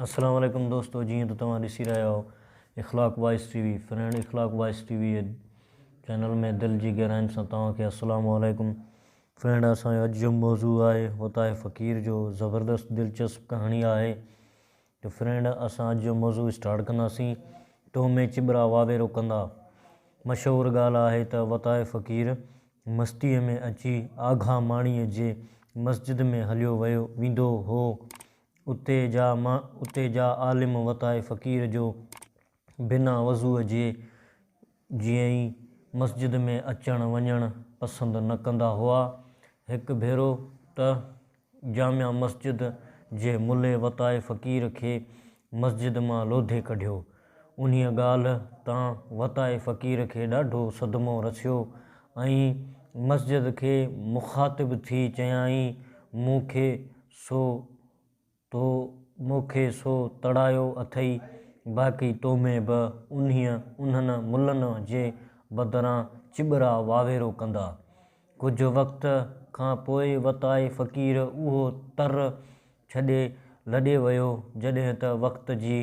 السلام عليڪم دوستو جيئن ته توهان ڏسي رهيا آهيو Akhlaq voice T V friend Akhlaq voice T V channel ۾ دل جي گهراين سان توهان کي السلام عليڪم فرينڊ اسان جو اڄ جو موضوع آهي وتاء فقير جو زبردست دلچسپ ڪهاڻي آهي ته فرينڊ اسان اڄ جو موضوع اسٽارٽ ڪنداسين تو ۾ چٻرا واويرو ڪندا مشهور ڳالهه آهي ته وتاء فقير مستيء ۾ اچي آگها ماڻيء جي مسجد ۾ هليو ويو ويندو هو اتي جا اتي جا عالم وتائي فقير جو بنا وضوء جي جيئن ئي مسجد ۾ اچڻ وڃڻ پسند نه ڪندا هئا. هڪ ڀيرو ته جامع مسجد جي ملي وتائي فقير کي مسجد مان لوڌي ڪڍيو. انهيء ڳالهه تان وتائي فقير کي ڏاڍو صدمو رسيو ۽ مسجد کي مخاطب ٿي چيائين، مون کي سو تو مون کي سو تڙايو اٿئي، باقي تو ۾ به انهيء انهن ملن جي بدران چٻرا واويرو ڪندا. ڪجهه وقت کان پوء وتائي فقير اهو تر ڇڏي لڏي ويو، جڏهن ته وقت جي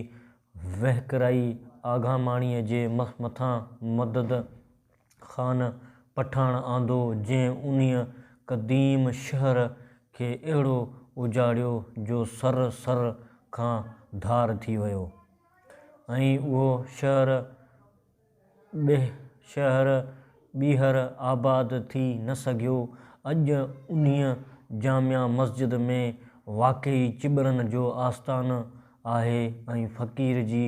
وهڪرائي آگاماڻيء جي مٿان مدد خان پٺاڻ آندو، جنهن انهيء قديم شهر کي اهڙو اجاڙيو جو سر سر کان ڌار ٿي ويو ۽ اهو شهر شهر ٻيهر آباد ٿي نه سگهيو. اڄ انهيء جامع مسجد ۾ واقعي چٻرن جو آستان آهي ۽ فقير جي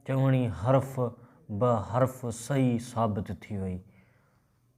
چوڻي حرف به حرف صحيح ثابت ٿي وئي.